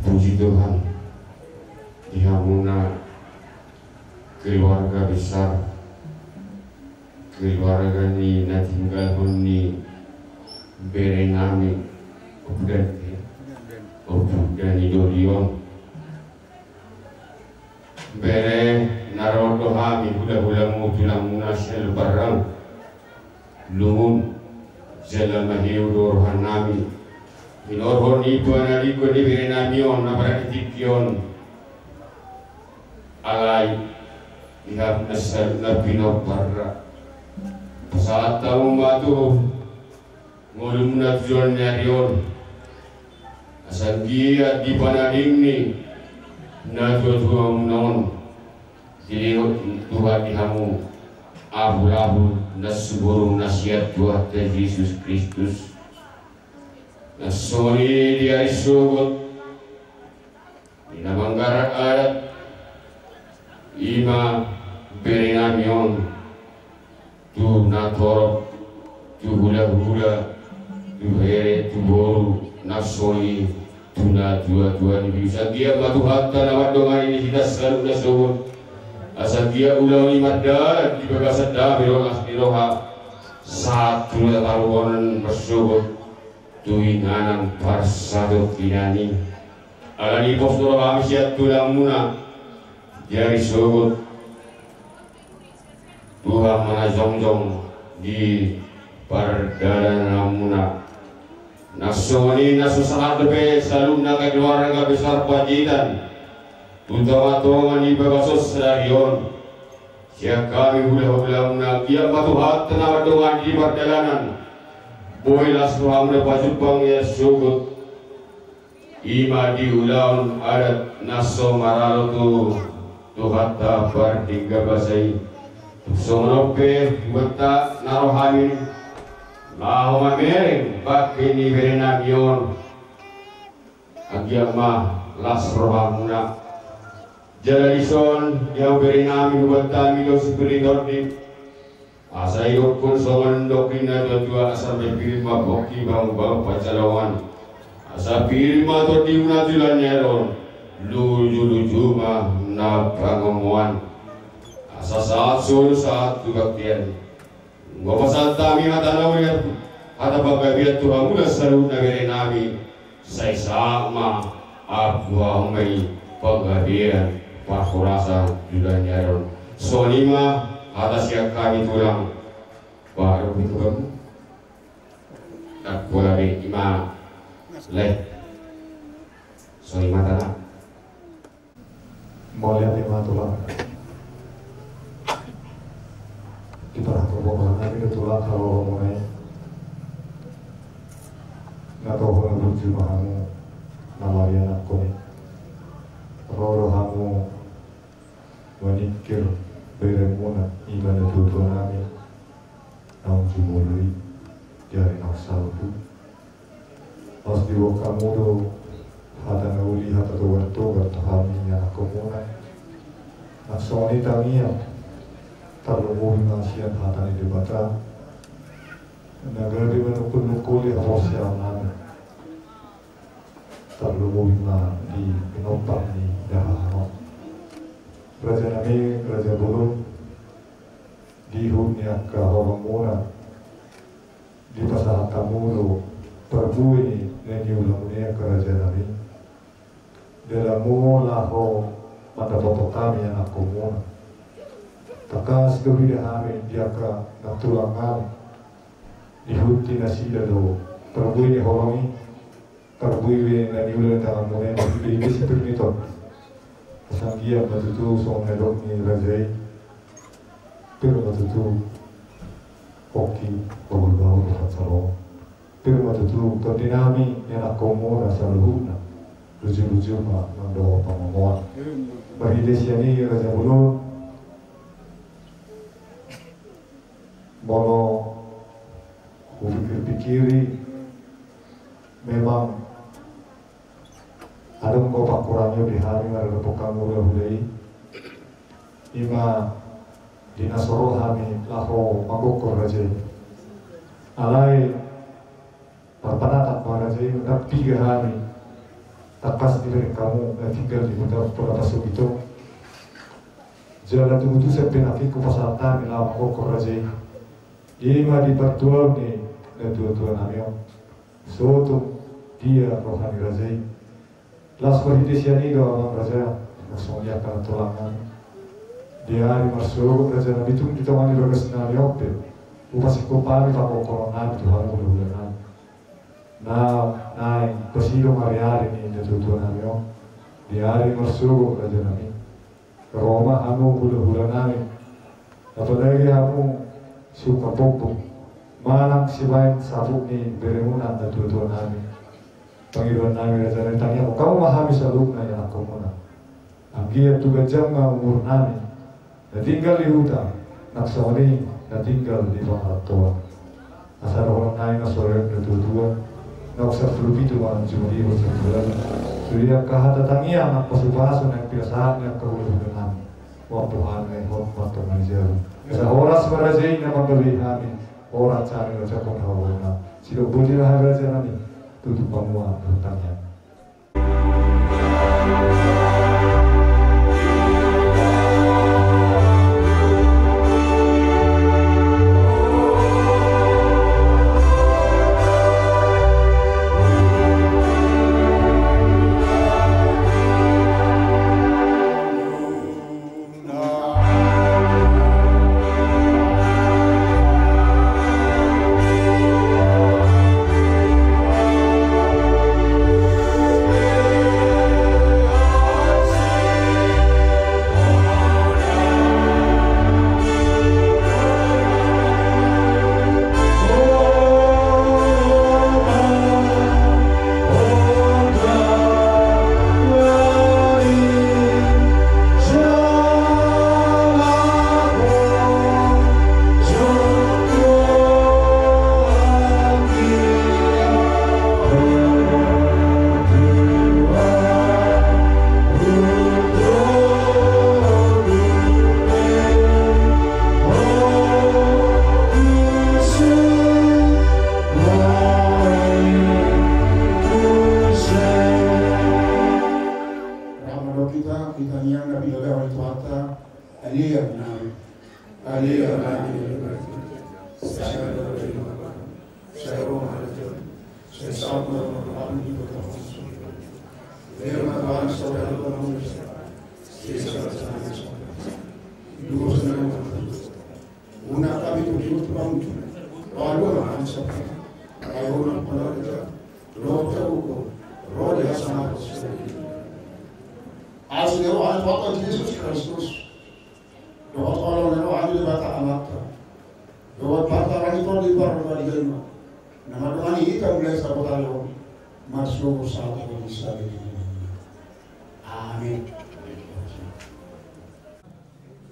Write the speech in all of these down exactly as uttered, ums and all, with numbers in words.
Puji Tuhan, di hamuna keluarga besar, keluarga ni na tinggalhon ni bere nami, Ompu Dani, Ompu Dani Dolion. Bere, na ro do hami hulahulamu, tulangmuna sian Lumbarrang. Lungun, jala mahiu do rohanami. Hinorhon ni panadingkon ni bere nami on na marhite tingki on. Alai di hamuna saluhutna pinomparna, pasahat hamu ma tu ngolumuna tu joloan ni ari on, asa anggiat di panading ni natuatuamuna on, dilehon Tuhan di hamu apulapul na sumurung na sian Tuhanta Jesus Kristus. Na songon i di ari sogot, di na manggarar adat, i ma bere nami on, tu natorop, tu hulahula, tu here, tu boru, na songon i tu natuatua ni bius. Asa anggiat ma Tuhanta na mandongani hita saluhutna sogot. Asa anggiat ulaon i mardalan di bagasan dame dohot las ni roha, sahat tu na taruhonon marsogot tu inganan parsatongkinan i. Alani i pos do rohami sian tulangmuna di ari sogot. Tuhan ma na jongjong di pardalananmuna. Na songon i na so sahat dope saluhutna keluarga besar Panjaitan tu tongatonga ni bagas on sadari on. Sian hami hulahulamuna, anggiat ma Tuhanta na mandongani di pardalanan, boi las rohamuna pajumpang i sogot. I ma di ulaon adat na so maralo tu Tuhanta pardenggan basa i. Songon on pe, hubuat na ro hami laho mamereng bangke ni bere nami on, anggiat ma las rohamuna. Jala dison, di hamu bere nami, hubuat hami do sipir ni tondi. Asa idokkon songon dok ni natuatua, asa pir ma pongki, bangunbangun pansalongan. Asa pir ma tondimuna tu joloan ni ari on, lujuluju ma na pangomoan. Asa sahat solu sahat tu bontean. Nunga pasahat hami hata na uli, hata panggabean tu hamuna saluhutna bere nami. Sai sahat ma, abu hamu ma i panggabean parhorasan tu joloan ni ari on. Songon i ma hata sian hami tulang. Baru itu kan. Tak boleh be i ma. Leh. Songon i ma hata na. Mauliate ma tulang. Di parhatopotan nami do tulang, halo romo nai. Na toho na burju ma hamu na marianakkon i. Ro do hamu maningkir beremuna, i ma natuatua nami naung jumolo i di ari naung salpu. Laos diboan hamu do hata na uli, hata togartogar tu hami anakkonmuna. Nang songon i tangiang, tarlumobi ma sian hata ni Debata na gabe manungkulnungkuli haporseaon nami. Tarlumobi ma di pinompar ni dahahang on. Raja nami, raja bolon, di ihut ni angka holongmuna, dipasahat hamu do parbue ni na niulamuna i, angka raja nami. Dalanmu laho mandapothon hami anakkonmuna. Tangkas do huida hami di angka nantulang nami, di ihut ni nasida do parbue ni holong i. Parbue be na niula ni tanganmuna i, marhitehite sipir ni tondi. Asa anggiat ma tutu songon na nidok ni raja i, pir ma tutu pongki, bahulbahul dohot pansalongan. Pir ma tutu tondi nami, anakkonmuna saluhutna, lujuluju ma nang dohot pangomoan. Marhite sian i, raja bolon, molo hupikirpikiri, memang adong do pangkurangion di hami maradophon hamu hulahula i. I ma di na so ro hami laho manggokhon raja i. Alai parpanatan ma raja i, ndang piga hami tangkas dibereng hamu na tinggal di huta Pura Pasogit on. Jala tung tusi pe nangkin hupasahat hami laho manggokhon raja i. I ma di partuaon ni natuatua nami on. Sotung dia roha ni raja i. Laos marhite sian i do amang raja, laos songon i angka na tulang nami. Di ari marsogot raja nami, tung di tonga ni bagas nami on pe hupasingkop hami panggokhon nami tu hamu hulahula nami. Na naeng pasidong ariari ni natuatua nami on. Di ari marsogot raja nami, ro ma hamu hulahula nami, apalagi hamu siungkap ombun, manang sibaen saput ni beremuna natuatua nami. Pangidoan nami raja nami, tangiangkon hamu ma hami saluhutna ianakhonmuna. Anggiat tu ganjang ma umur nami na tinggal di huta, nang songon i na tinggal di pangarantoan. Asa dohonon nami ma songon i, natuatua, naung sampulu pitu ma jumadi on sabulan. Sude angka hata tangiang, angka pasupasu na pinasahat ni angka hulahula nami, mampu hami hot martonga ni jabu. Asa horas ma raja i na manggabean hami, horas hami manjangkon haholongan. Sidok boti ma hami raja nami, tutup hamu ma tangiang. Rap ma dohot hita, hita nian na pinagahon ni Tuhanta. Aleluya. Aleluya. Unang hami tu hibut pangunjung. Paluan hami sopa. Ai unang pala dia. Lo tahu ko. Lo dia sama ko. Asi ni roha ni Tuhan Jesus Kristus. Dohot holong ni roha ni Debata Amanta. Dohot partangiangan ni Tondi Parbadia i ma na mandongani hita mulai sabotari on. Marsogot sahat tu sada ni. Amin.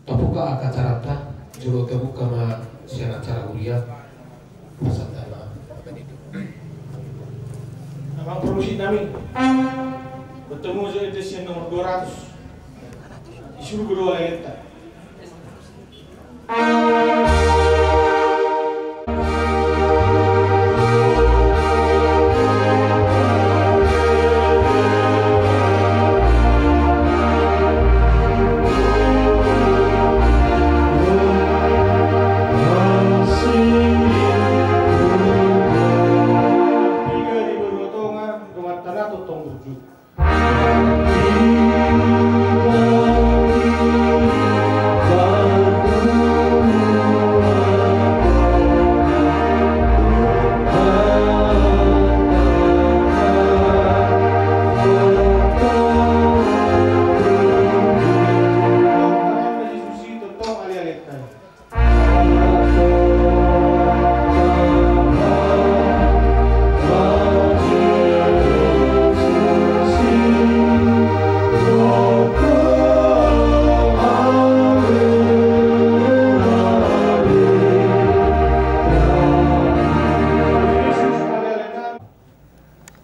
Tabuka angka acaranta, jolo tabuka ma sian acara huria. Pasahat ma. Amang permusik nami. Bertemu saja di sesi nomor dua ratus. Disuruh kedua ayat.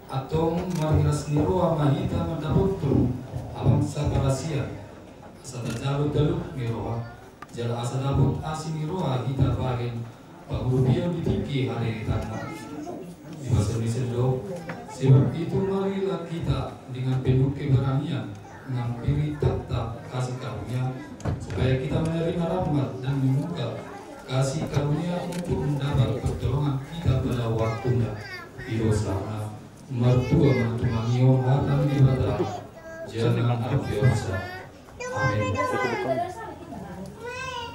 Antong marhiras ni roha ma hita mandapothon habangsa Galasia, asa tajalo talup ni roha, jala asa dapot asi ni roha hita bahen pangurupion di tingki haderitanta. Di basa ni sian do, Sebab itu, marilah kita dengan penuh keberanian menghampiri takhta kasih karunia, supaya kita menerima rahmat dan membuka kasih karunia untuk mendapat pertolongan kita pada waktunya. Di dosa na martua mantumangi on hata ni Debata, jangan apiorsa. Amin.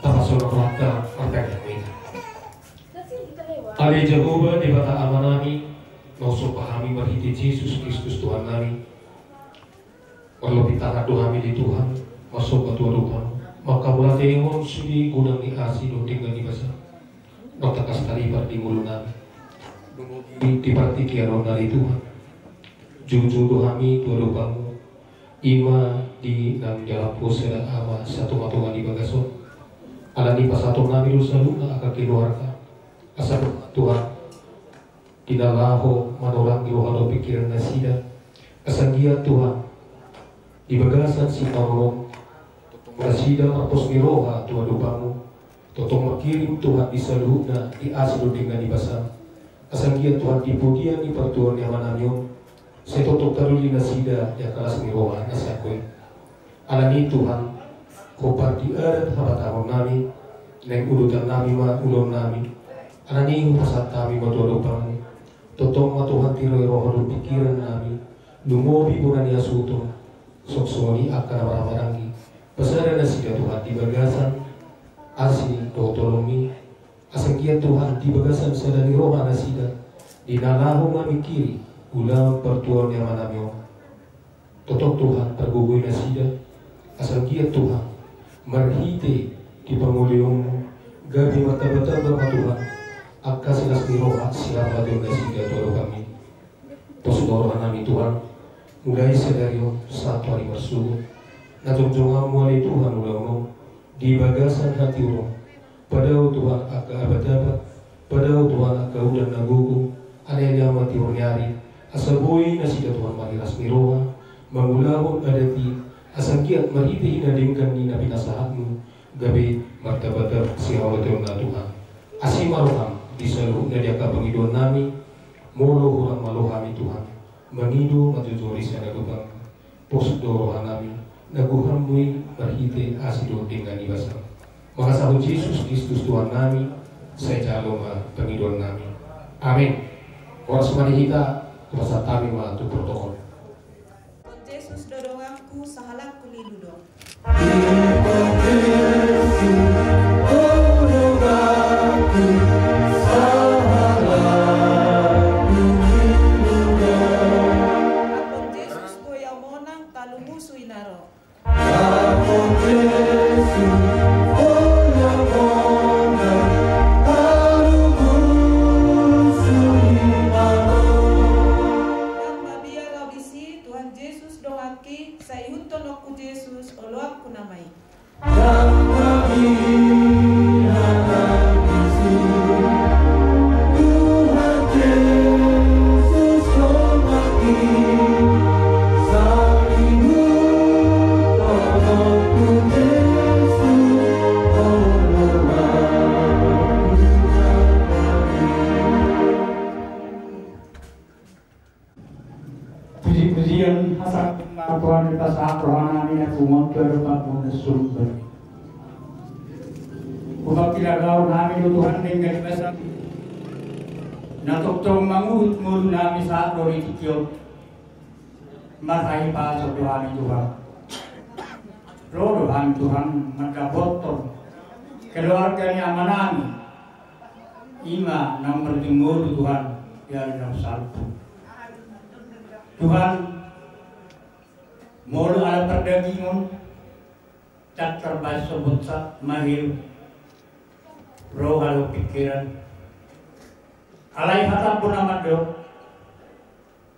Tapasahat hita martangiang. Ale Jahowa Debata Amanami, na husomba hami marhite Jesus Kristus Tuhannami. Marlobi tangan do hami di Tuhan, marsomba tu adopanMu, mangkamauliatehon sude godang ni asi dohot denggan ni basaM. Martangkas taribar di ngolunami. Di partingkian on ale Tuhan, jujur do hami tu adopanMu, i ma di naung dialap Ho sada ama satongatonga di bagas on. Alani i pasahatonnami do saluhutna angka keluarga, asa Tuhan, di na laho manorangi roha dohot pingkiran nasida, asa anggiat Tuhan, di bagasan sipanganon on, tongtong nasida marpos ni roha tu adopanMu, tongtong mangkirim Tuhan di saluhutna di asi dohot denggan ni basaM, asa anggiat Tuhan di pudian ni partuaon ni amanami on, sai tongtong tadoli nasida di angka las ni roha na sian Ho i. Alani i Tuhan, hombar di adat habatahononnami, naeng udutannami ma ulaonnami. Alani i hupasahat hami ma tu adopanMu, tongtong ma Tuhan tiroi roha dohot pingkirannami, lumobi bona ni hasuhuton, songon i angka na marhahamaranggi. Pasada nasida Tuhan di bagasan asi dohot holongMi, asa anggiat Tuhan di bagasan sada ni roha nasida, di na laho mamingkiri ulaon partuaon ni amanami on, tongtong Tuhan pargogoi nasida, asa anggiat Tuhan, marhite di pangolihonMu, gabe martambatamba ma Tuhan angka silas ni roha sihamateion nasida tu adopanMi. Pos do rohanami Tuhan, mulai sadari on sahat tu ari marsogot, na jongjonganMu ale Tuhan ulaon on, di bagasan hatiuron, padao Tuhan angka abatabat, padao Tuhan angka udan na gogo, ale ale ama tiur ni ari, asa boi nasida Tuhan marhiras ni roha, mangulahon adat i, asa anggiat marhite i na denggan ni na pinasahatMu, gabe martambatamba sihamateionna Tuhan. Asi ma rohaM di saluhutna di angka pangidoannami, molo hurang malo hami Tuhan, mangido manjojori sian adopanMu. Pos do rohanami, na gohanMu i marhite asi dohot denggan ni basaM. Mangasahon Jesus Kristus Tuhannami, sai jalo ma pangidoannami. Amin. Horas ma di hita, hupasahat hami ma tu protokol. Tuhan Jesus do donganku, sahalakku lilu do. Among Jesus, boi au monang, talu musu i na ro. Ndang mabiar au disi, Tuhan Jesus donganki, sai ihuthon ho Jesus oloanku nama i. Puji-pujian hasangapon ma Tuhan, dipasahat rohanami na pungu on tu adopanMu na sumber. Hupakilalahon hami do Tuhan denggan ni basaM, na tongtong mangudut ngolunami sahat ro di tingki on. Marhahipason do hami Tuhan. Ro do hami Tuhan mandapothon keluarga ni amanami. I ma naung martingki ngolu Tuhan, di ari na salpu. Tuhan, molo ala pardagingon, ndang tarbahen sobot sa maheu, roha dohot pingkiran. Alai hataMu na mandok,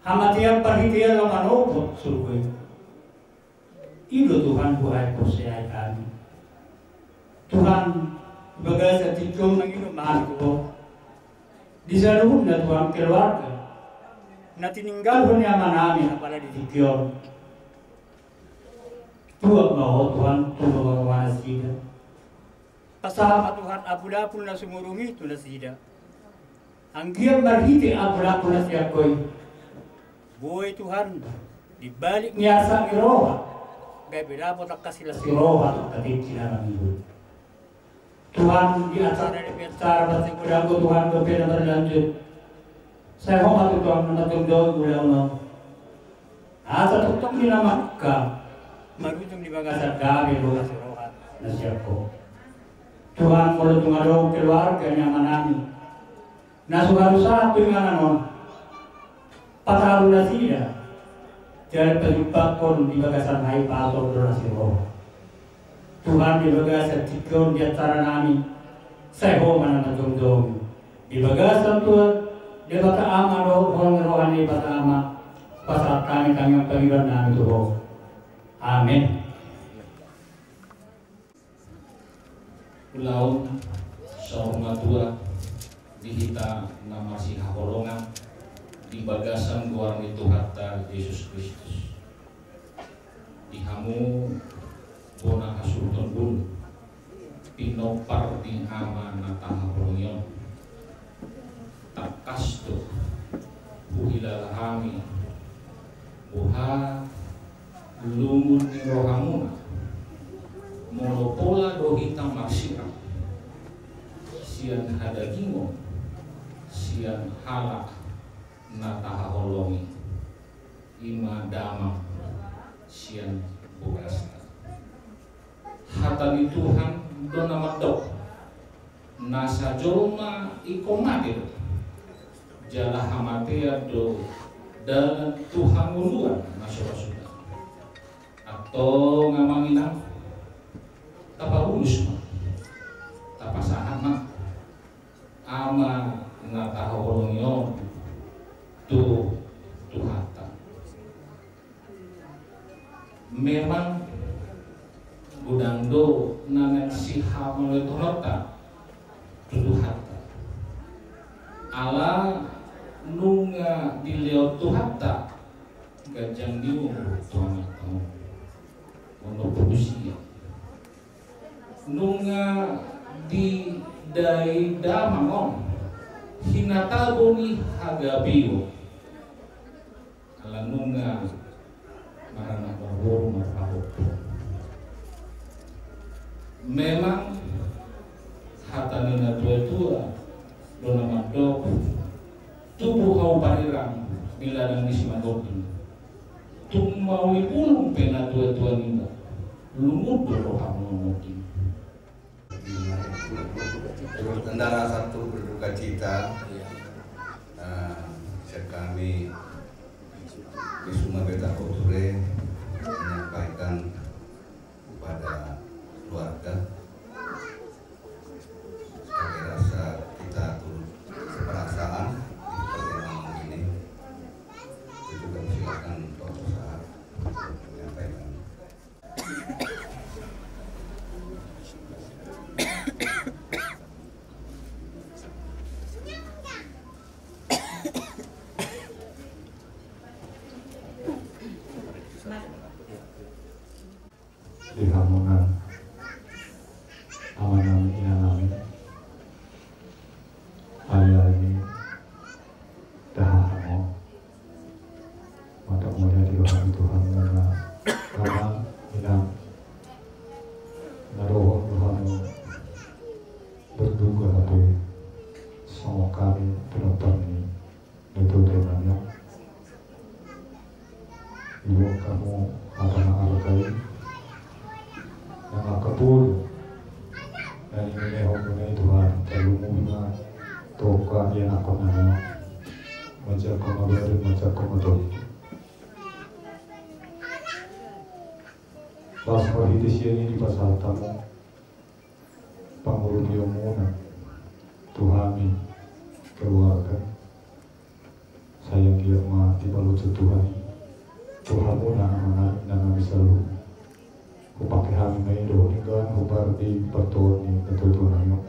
hamatean parhitean laho manopot surgo i. I do Tuhan huhaporsayai hami. Tuhan, di bagasan tingki on mangido ma hami tu Ho. Di saluhutna Tuhan keluarga na tininggalhon ni amanami apala di tingki on. Tuat ma Ho Tuhan tu roha nasida. Pasahat ma Tuhan apulapul na sumurung i tu nasida. Anggiat marhite apulapul na sian Ho i, Boi Tuhan, di balik ni arsak ni roha, gabe dapot angka silas ni roha tu angka tingki na mangihut. Tuhan, di acara, di acara partingkian on Tuhan, dope na marlanjut, sai Ho ma tu Tuhan na jongjong ulaon on. Asa tongtong di na mangka marujung di bagasan gabe roha, siroha na sian Ho. Tuhan, molo tung adong keluarga ni amanami na so harusahan tu inganan on, pataru nasida, jala pajumpangkon di bagasan hahipason dohot las ni roha. Tuhan, di bagasan tingki on di acara nami, sai Ho ma na manjongjongi. Di bagasan Tuhan, Debata Ama dohot holong ni roha ni Debata Ama, pasahat hami tangiang pangidoan nami tu Ho. Amen. Ulaon saur matua di hita na masihaholongan di bagasan goar ni Tuhanta Jesus Kristus. Di hamu bona hasuhuton, boru pinompar ni Ama na tahaholongi on. Tangkas do huhilala hami boha lungun ni rohamuna molo pola do hita marsirang sian hadagingon sian halak na tahaholongi, i ma damang sian bogasta. Hata ni Tuhan do na mandok, nasa jolma ingkon mate do, jala hamatean do dalan tu hangoluan na so ra suda. Antong amang inang, tapaulus ma, tapasahat ma Ama na tahaholongi on tu Tuhanta. Memang godang do na naeng sihamauliatehononta tu Tuhanta. Ala nunga dilehon Tuhanta ganjang ni umur tu Amanta on. Ono putusia. Nunga didai damang on hinatabo ni hagabeon. Ala nunga maranak marboru marpahompu. Memang hata ni natuatua do na mandok, tubu hau parirang di ladang ni simanonding. Tung mauli bulung pe natuatua niba, lungun do roha manonding. Tanda rasa turut berduka cita, eh, sian kami di Suma Beta Koture menyampaikan kepada keluarga sebagai rasa kita turut seperasaan di perkembangan ini. Saya juga silakan Pak Sahat untuk menyampaikan. Di hamu na amanami, inanami, aliali ni dahahanmu. Mantap mulia di roha ni Tuhan, mana amang inang na dohot rohamu berduka, tapi songon hami pinompar ni natuatua nami on, iboan hamu hata na arga i, na mangkapul na ninenekonmuna i Tuhan, tarlumobi ma tu angka ianakhon nami on. Manjangkon ma badan, manjangkon ma tondi. Laos marhite sian i dipasahat hamu pangurupionmuna tu hami keluarga. Sai anggiat ma dipalobi Tuhan i tu hamuna amanami, inanami saluhutna. Hupangke hami ma i dohot denggan hupardi partoon ni natuatua nami on.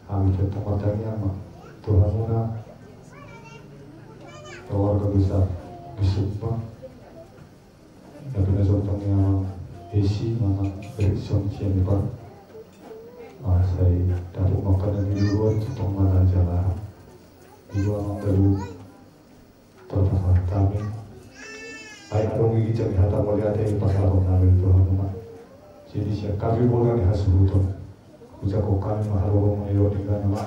Hami pe tong martangiang ma tu hamuna keluarga besar di Sumba. Tapi na sontong ni amang Esi, amang Erikson Sianipar. Ah, sai dapot ma angka na niluluan tu tong mana jala. Ido amang baru terpaksa. Amin. Ai adong i ginjang ni hata mauliate i pasahaton nami tu hamu ma. Jadi sian hami bona ni hasuhuton, hujalo hami ma harorom ni roha ma.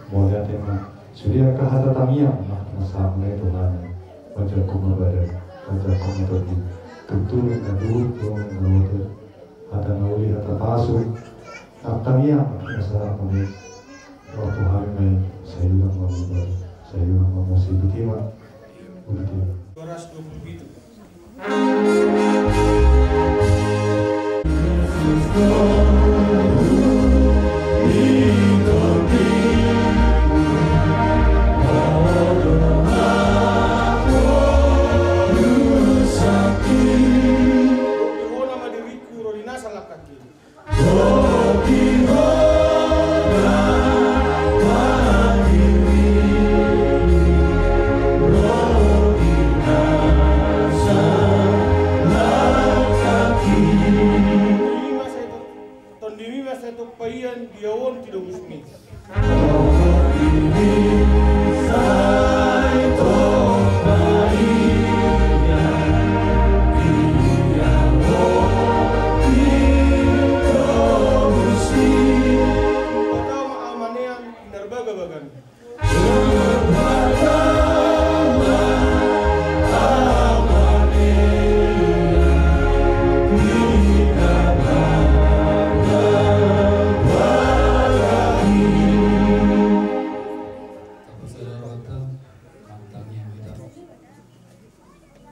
Mauliate ma. Sude angka hata tangiang na pinasahat muna i tu hami. Manjangkon ma badan, manjangkon ma tondi. Tung tubu na tubu, tubu na lote. Hata na uli, hata pasu. Angka tangiang na pinasahat muna i. Ro tu hami ma i, sai ulang ma muse, sai ulang ma muse, botima. Botima. Dua ratus dua puluh pitu. Tondimi ma sai tompa ian di ahu on tu dobusmi. Patau ma ahu manean di na bagabaga.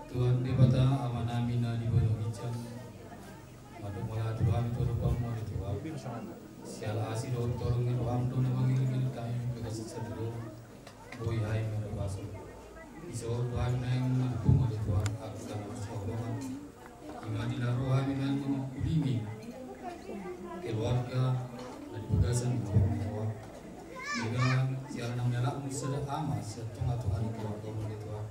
Tuhan Debata Amanami na di banua ginjang, mandok mauliate ma hami tu adopanMu ale Tuhan. Siala asi dohot holong ni rohaM do na mangiringiring hami di bagasan sadari on. Boi hami marhahipason. Dison do hami naeng mandok ale Tuhan angka na marsihaholongan. Ima di na ro hami naeng mangkulingi keluarga na di bagasan holong ni rohaM. Ima siala na mangalaho sada ama sian tongatonga ni keluargaMu ale Tuhan.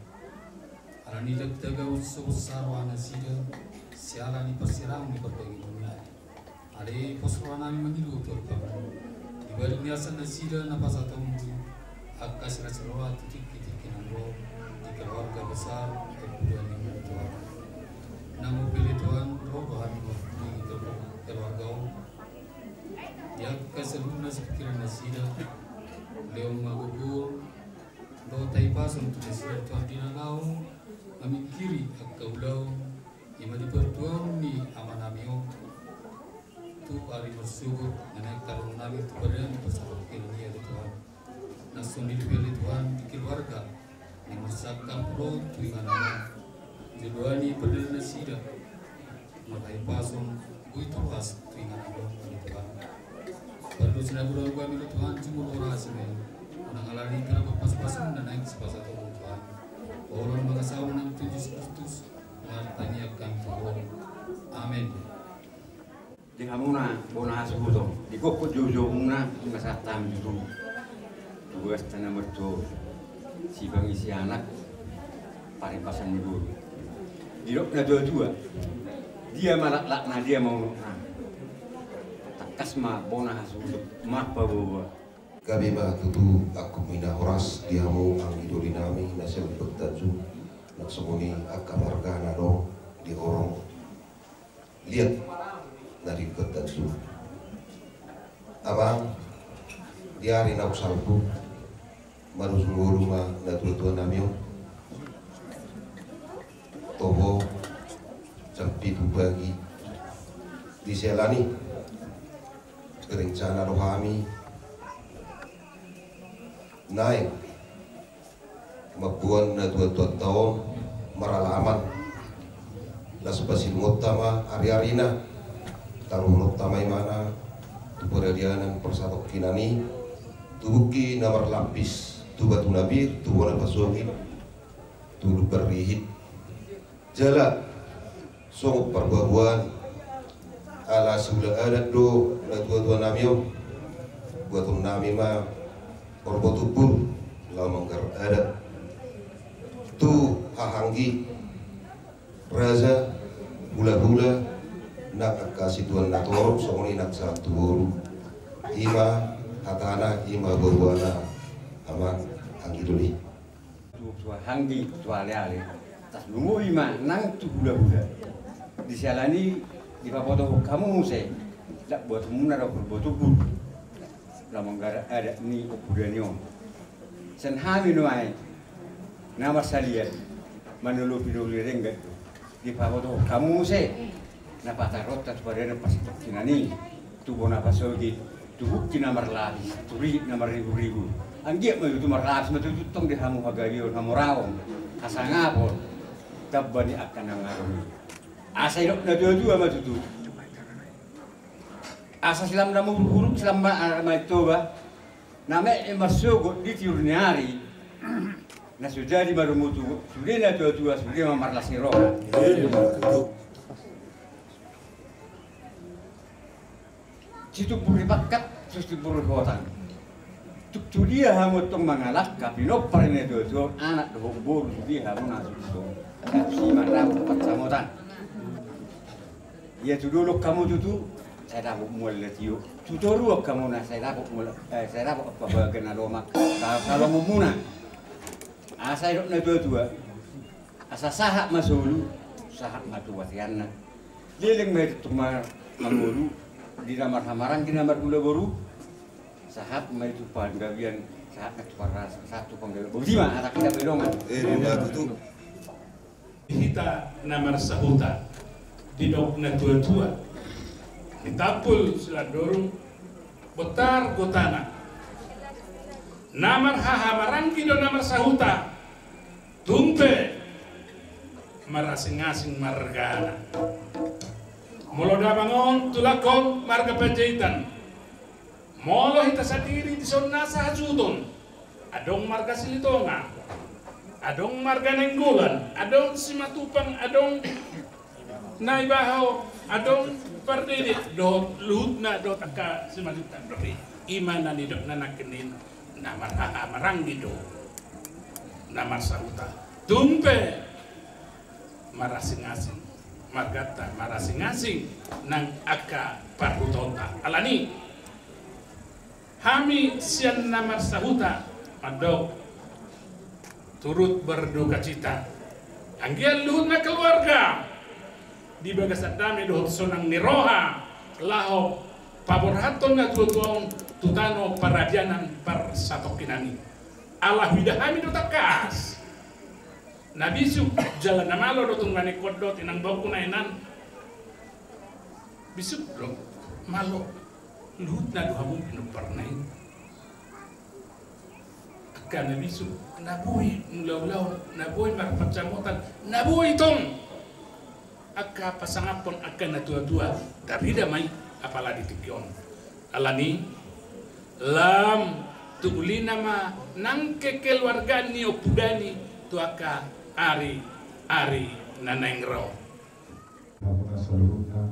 Alani i ndang tangkas so bosah roha nasida siala ni parserahan ni pardagingon i. Alai pos rohanami mangido tu adopanMu, dibalik ni asa nasida na pasahatonMu angka sirasiraan roha tu tingkitingki na ro di keluarga besar Ompu Daniel Tuhan. Naeng pe ale Tuhan ro rohaM mangkulingi keluarga on di angka saluhutna sipikiran nasida, lehon ma gogo dohot hahipason tu nasida Tuhan di na laho mamingkiri angka ulaon, ima di partuaon ni amanami on tu ari marsogot na naeng taruhononnami tu pardalanan ni parsatongkinan i ale Tuhan. Nang songon i dope ale Tuhan di keluarga na marsangkap ro tu inganan on, joloan i pardalanan nasida marhahipason, boi tolhas tu inganan on ale Tuhan. Pardosa na hurang hami ale Tuhan, jumolo roha hami, unang alani i, alai pasupasu na naeng sipasahatonMu Tuhan. Holan mangasa on nang tu Jesus Kristus martangiang hami tu Ho. Amen. Di hamuna bona hasuhuton, di gokhon joujou muna, ima sahat hami tu, tu bagasta na martua, sipangisianak, paripason ni boru. Didok na tuatua, dia ma laklakna, dia ma unokna. Tangkas ma bona hasuhuton marpaboa. Gabe ma tutu angkup ni na horas di hamu anggi doli nami na saleleng Tanjung, nang songon i angka marga na adong di horong liat na di Tanjung. Amang, di ari naung salpu, marujung ngolu ma natuatua nami on. Toho, jam pitu pagi, di siala ni i, berencana do hami naeng mamboan natuatuanta on maralaman. Laos pasilongonta ma ariarina, taruhononta ma imana tu paradianan parsatongkinan i, tu bukki na marlampis, tu batu na pir, tu bona pasogit, tu lumban rihit. Jala songon parboaboaan, ala siula adat do natuatua nami on, buaton nami ma horbo tumbur laho manggarar adat tu hahaanggi, raja, hulahula, nang angka situan na torop songon i nang sahat tu boru. Ima hatana, ima boruana, amang anggi doli. Tu hahaanggi, tu aleale. Lumobi ma nang tu hulahula. Di siala ni i dipabotohon hamu muse, ndang buat muna do purbo tubu. Lam anggaran adat ni ompuda ni on. Sian hami nuaeng na marsalian, manolopi do lelenggan do. Dipabotohon hamu muse na pataronta tu pardenggan pasitongkinan i, tu bona pasogit, tu bukti na marlapis, tu ringit na marriburibu. Anggiat ma tutu marlapis ma tutu tong di hamu hagabeon, hamoraon, hasangapon, tamba ni angka na ngadong i. Asa didok natuatua ma tutu, asa silam na muruk-uruk silam ma, ah, ma i toba. Na meme marsogot di tiur ni ari, na so jadi marumotu sude natuatua, sude ma marlas ni roha. Situmbur ni pangkat, situmbur ni hotang. Tung tu dia hamu tong mangalangka pinompar ni natuatua, anak dohot boru, tu dia hamu na suksung, na si mandapot pansamotan. Ia tu dolok hamu tutu, sai dapot mual na tio. Tu toruan hamu na sai dapot mual, eh, sai dapot pambaga na lomak, salongonmuna. Asa didok natuatua, asa sahat ma solu, sahat ma tu bateanna. Leleng ma i tong ma mangolu, di na marhahamaranggi na marhula boru. Sahat ma i tu panggabean, sahat ma tu parras, sahat tu panggabean. Boti ma, atak ida pe dongan. Eh, dua tutu. Hita na marsahuta, didok natuatua, ditampul silandorung, bontar gotana. Na marhahamaranggi do na marsahuta, tung pe marasingasing margana. Molo damang on tulak on marga Panjaitan. Molo hita sadiri dison nasa hasuhuton, adong marga Silitonga, adong marga Nainggolan, adong Simatupang, adong Naibaho, adong Pardede, dohot luhutna, dohot angka Simanjuntak dope. I ma na nidokna nangkin i, na marhahamaranggi do na marsahuta. Tung pe marasingasing marganta, marasingasing nang angka parhutaonta. Alani hami sian na marsahuta mandok turut berdukacita. Anggiat luhutna keluarga di bagasan dame dohot sonang ni roha laho paborhathon natuatua on tu tano paradianan parsatongkinan i. Ala huida hami do tangkas na bisuk jala na malo do tung maningkot do tinang bangku na inan. Bisuk do, malo, luhutna do hamu pinomparna i. Angka na bisuk na boi mangula ulaon, na boi marpansamotan, na boi tong angka pasangaphon angka natuatua, tarida ma i apala di tingki on. Alani lam tu ulina ma nang kekeluargaan ni ompudan i tu angka ari-ari na naeng ro. Hamuna saluhutna,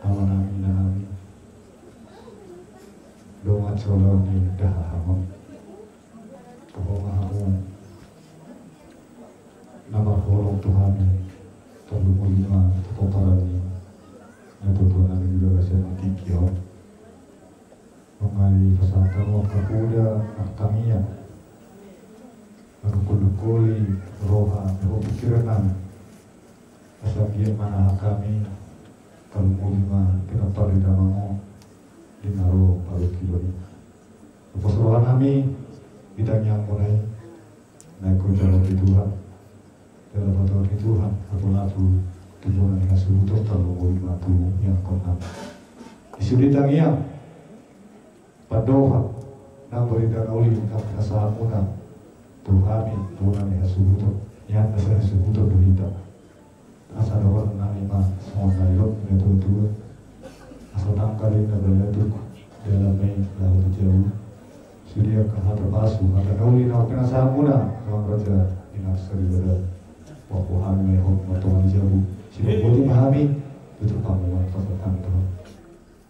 amanami, inanami, dongan saulaon ni dahahamon. Poho ma hamu na marholong tu hami, tarlumobi ma tu pomparan ni natuatua nami di bagasan tingki on. Nunga dipasahat hamu angka poda, angka tangiang, manungkol-nungkoli roha dohot pingkiran nami. Asa anggiat manahan hami, tarlumobi ma pinompar ni damang on di na ro parungkilon i. Pos roha nami di tangiangmuna i, na ingkon jalo ni Tuhan, jala patuduhon ni Tuhan, lapu-lapu tu bona ni hasuhuton, tarlumobi ma tu iangkon nami. Di sude tangiang, pandohan nang barita na uli na pinasahatmuna tu hami, bona ni hasuhuton, nian na sihasuhuton do hita. Asa dohonon nami ma songon na nidok ni natuatua: Asa tangkal inna baliatuk, dalan ma i laho tu jabu. Sude angka hata pasu, hata na uli na pinasahatmuna, amang raja inna saripada, pahompu hami ma i on martonga ni jabu. Sai boti ma hami, tutup hamu ma pasahat hami tu Tuhan.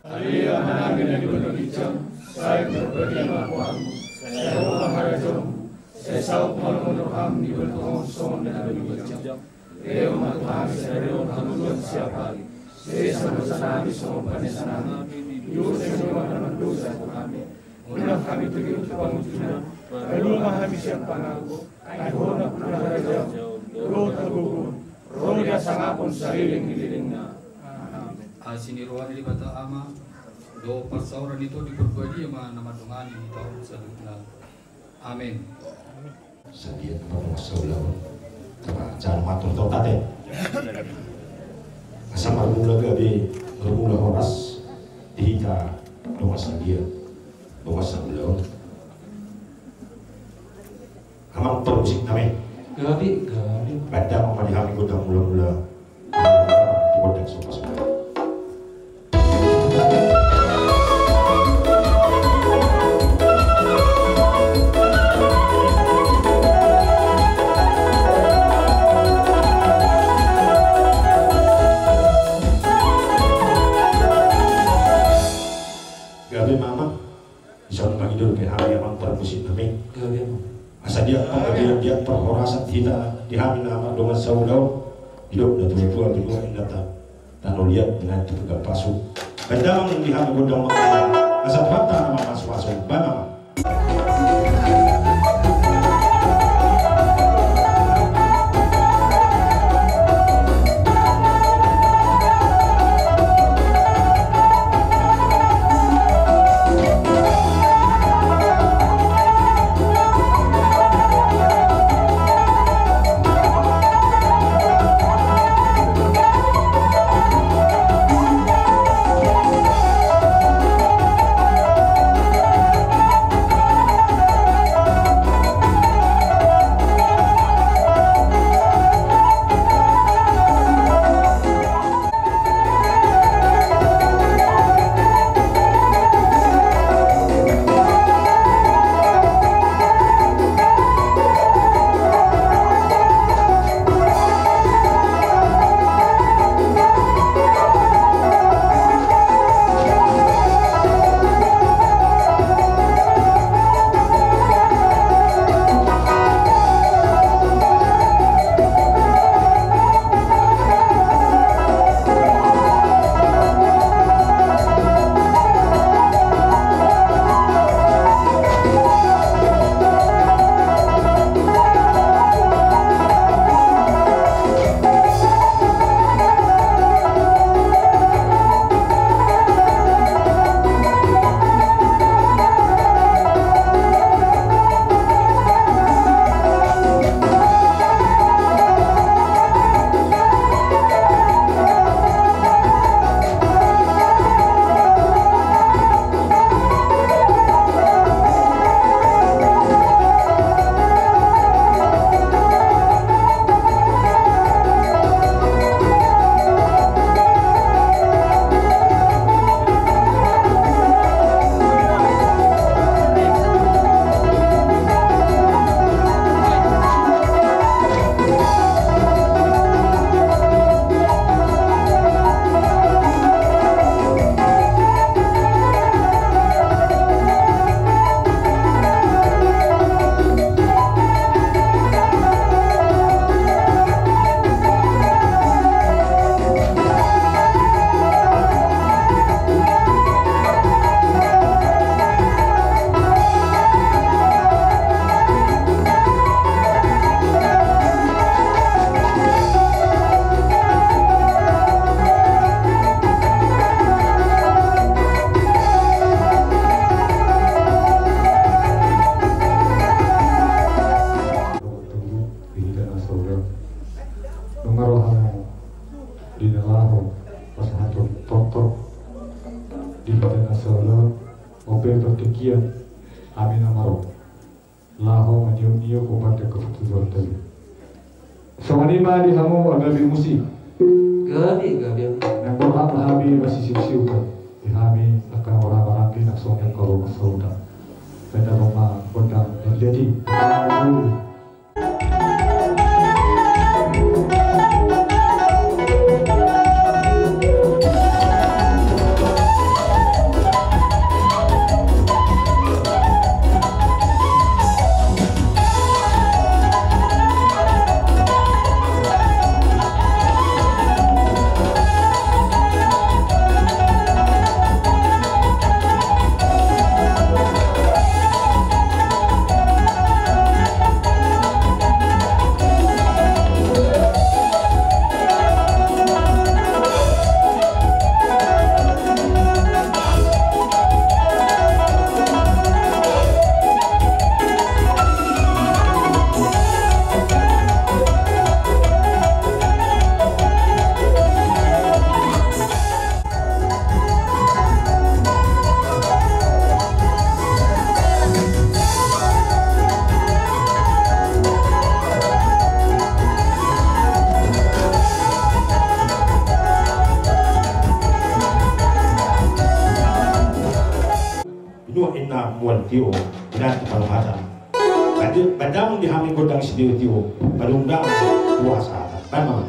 Ale Amanami na di banua ginjang, sai pinarbadia ma goarmu, sai ro ma harajaonmu, sai saut ma lomo ni roham di banua tonga on songon na di banua ginjang. Lehon ma tu hami sadari on hangoluan siapari. Sesa ma dosanami songon panesanami di dosa ni angka na mandosa tu hami. Unang hami togihon tu pangunjunan, palua ma hami sian pangago. Ai Ho na puna harajaon, dohot hagogoon, ro di hasangapon saleleng ni lelengna. Amen. Asi ni roha ni Debata Ama, dohot parsaoran ni Tondi Porbadia ma na mandongani hita on saluhutna. Amen. Sadia na mardongan saulaon. Tama, jangan matur tau tate. Asa marmula gabe, marmula horas di hita dongan sadia, dongan saulaon. Amang parmusik nami. Gabe, gabe. Baen damang ma di hami gondang mula-mula. Gondang sopas. Gabe ma amang. Bisa mangido dope hami amang parmusik nami. Gabe amang. Asa diat panggabean, diat parhorasan hita di hami na mardongan saulaon. Didok na tua-tua, binua inanta, tano liat, binantu pegal pasu. Baen damang di hami gondang ma. Asa Tuhanta na mamasu-masu. Baen amang. Di hita na saulaon. Nunga ro hamu di na laho pasahathon tortor di hita na saulaon. On pe partingkian hami na maro laho maniop-niop ombar dengke tu Tuhanta be. Songon i ma di hamu agabe musik. Gabe, gabe. Naeng borhat ma hami pasisiup-siupan di hami angka na marhahamaranggi nang songon i angka dongan sahuta. Baen damang ma gondang na liat i. Mual tio, nanti palombatan. Badi, badang di hami godang si tio-tio, balundang tua sahatan. Baen ma.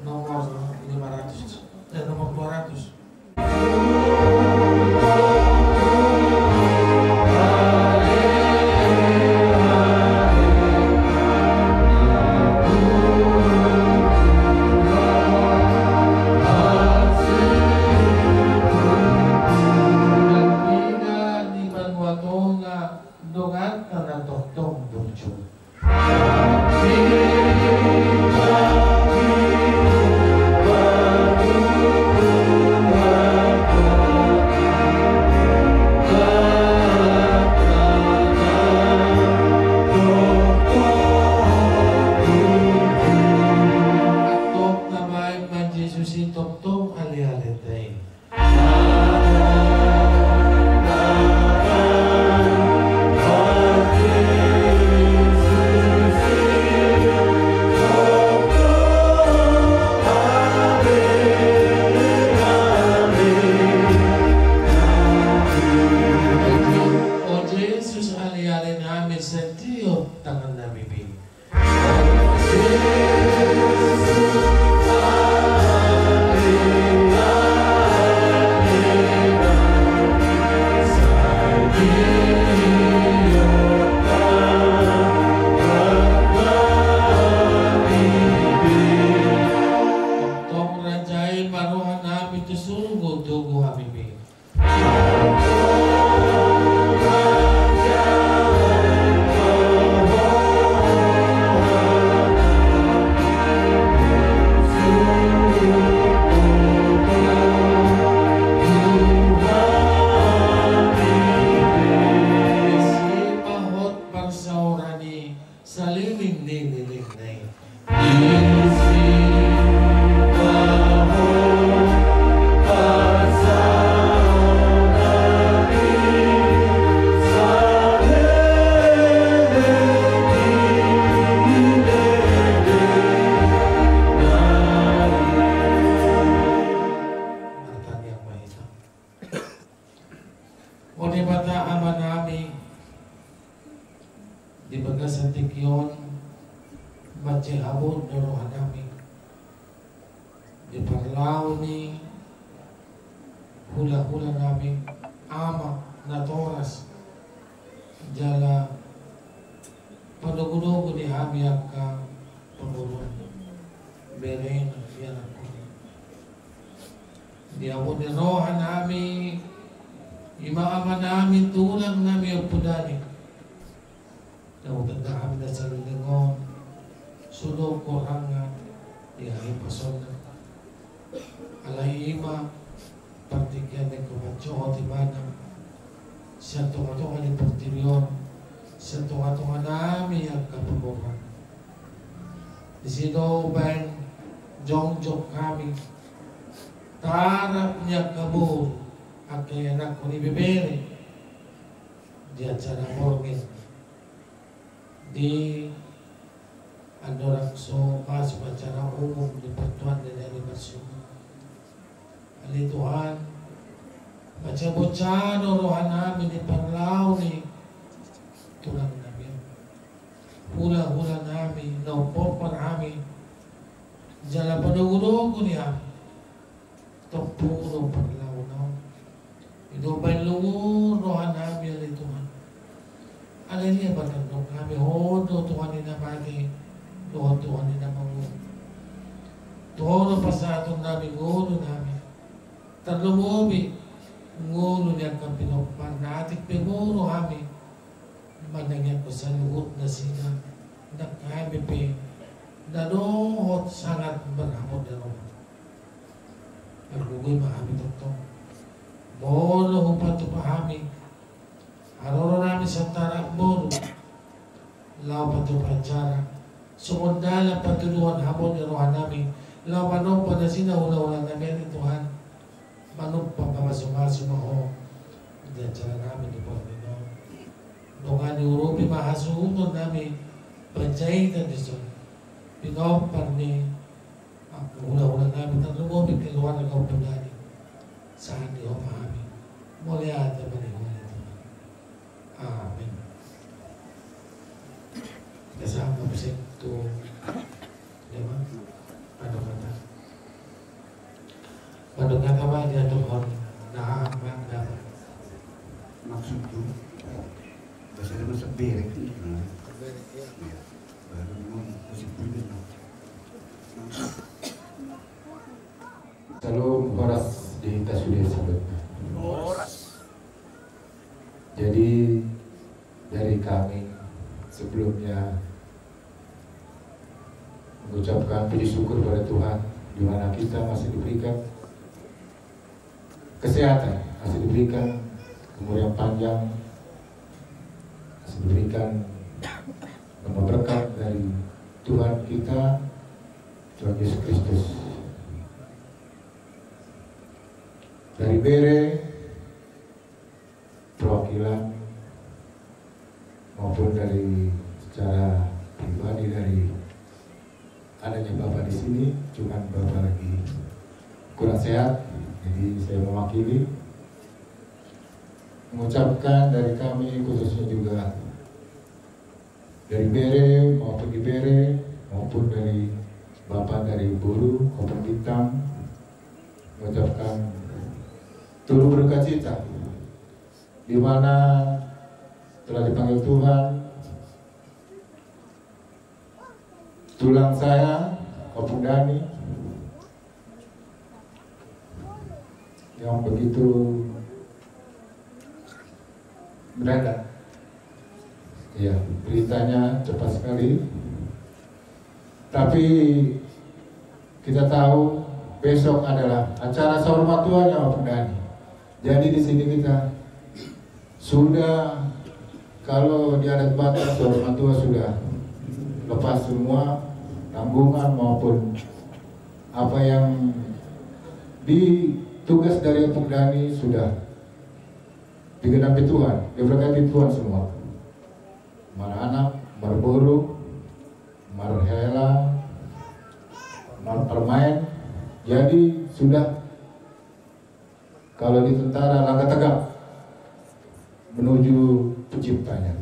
Nomor lima ratus, eh, nomor dua ratus. Di banua tonga donganta na tongtong burju. Antong tabaen ma Jesus i tongtong ale-alenta i. O Jesus, ale-ale nami, sai tiop tangan nami be. Tongtong raja i ma roha nami tu surgo, togu hami be. Sipahot parsaoran i saleleng ni lelengna i. Martangiang ma hita. O Debata Amanami, di bagasan tingki on mansai habot do rohanami di parlao ni hulahulanami, ama natoras, jala panogunogu ni hami angka pamoruon, berena, ianakhon i. Di habot ni rohanami, i ma amanami, tulangnami, ompunami. Naung tanda hami na saleleng on, so dong goarna, ia i pasonna. Alai i ma partingkian na ingkon mansohot ibana sian tongatonga ni portibi on, sian tongatonganami angka pamoruon. Disi do umbaen jongjong hami, tarap ni angka boru, angka ianakhon, ibebere, di acara borngin di andorang so masuk acara umum di partuanan ni ari Marsio. Ale Tuhan, mansai bocah do rohanami di parlao ni tulangnami, hulahulanami, na umpompar hami, jala panogunogu ni hami. Tompu do parlaona on. I do umbaen lungun rohanami, ale Tuhan. Alai dia ma tandok hami, Ho do Tuhan ni na mate dohot Tuhan ni na mangolu. Tu Ho do pasahatonnami ngolunami. Tarlumobi ngolu ni angka pinompar na atik pe boru hami manangiangkon saluhut nasida, nang hami pe na dohot sangat marhabot ni roha. Margogoi ma hami tongtong molo hupatupa hami haroronami sian tarap boru laho patupa acara, songon dalan patuduhon habot ni rohanami laho manompa nasida hulahulanami, ale Tuhan. Manumpak mamasumasu ma ho di acara nami di portibi on. Dongani, urupi ma hasuhuton nami panjaitan dison. Pinompar ni hulahula nami, tarlumobi keluarga Ompu Dani. Sahat di ho ma hami. Mauliate ma di ho, ale Tuhan. Amin. Kita sama bersentuh. Dia mah, pandok hata. Pandok hata mah dia tuh hon. Nah, mah, nah. Maksudku, bahasa dia mah sebere. Sebere, iya. Iya. Baru ngomong musik dulu, nah. Salam, horas di hita sude saluhutna. Horas. Jadi, dari kami sebelumnya mengucapkan puji syukur pada Tuhan, di mana kita masih diberikan kesehatan, masih diberikan umur yang panjang, masih diberikan nama berkat dari Tuhan kita, Tuhan Yesus Kristus. Dari bere, perwakilan maupun dari secara pribadi dari adanya Bapak di sini, cuman Bapak lagi kurang sehat, jadi saya mewakili mengucapkan dari kami, khususnya juga dari bere maupun di bere maupun dari Bapak dari boru Kampung Bintang, mengucapkan turut berduka cita di mana telah dipanggil Tuhan tulang saya, Kampung Dani, yang begitu mendadak. Iya, beritanya cepat sekali. Tapi kita tahu besok adalah acara saur matuanya Kampung Dani. Jadi di sini kita sudah, kalau di adat Batak, saur matua sudah lepas semua tanggungan maupun apa yang di tugas dari Kampung Dani sudah digenapi Tuhan, diberkati Tuhan semua. Maranak, marboru, marhela, marparumaen. Jadi sudah, kalau di tentara, langkah tegap menuju penciptanya.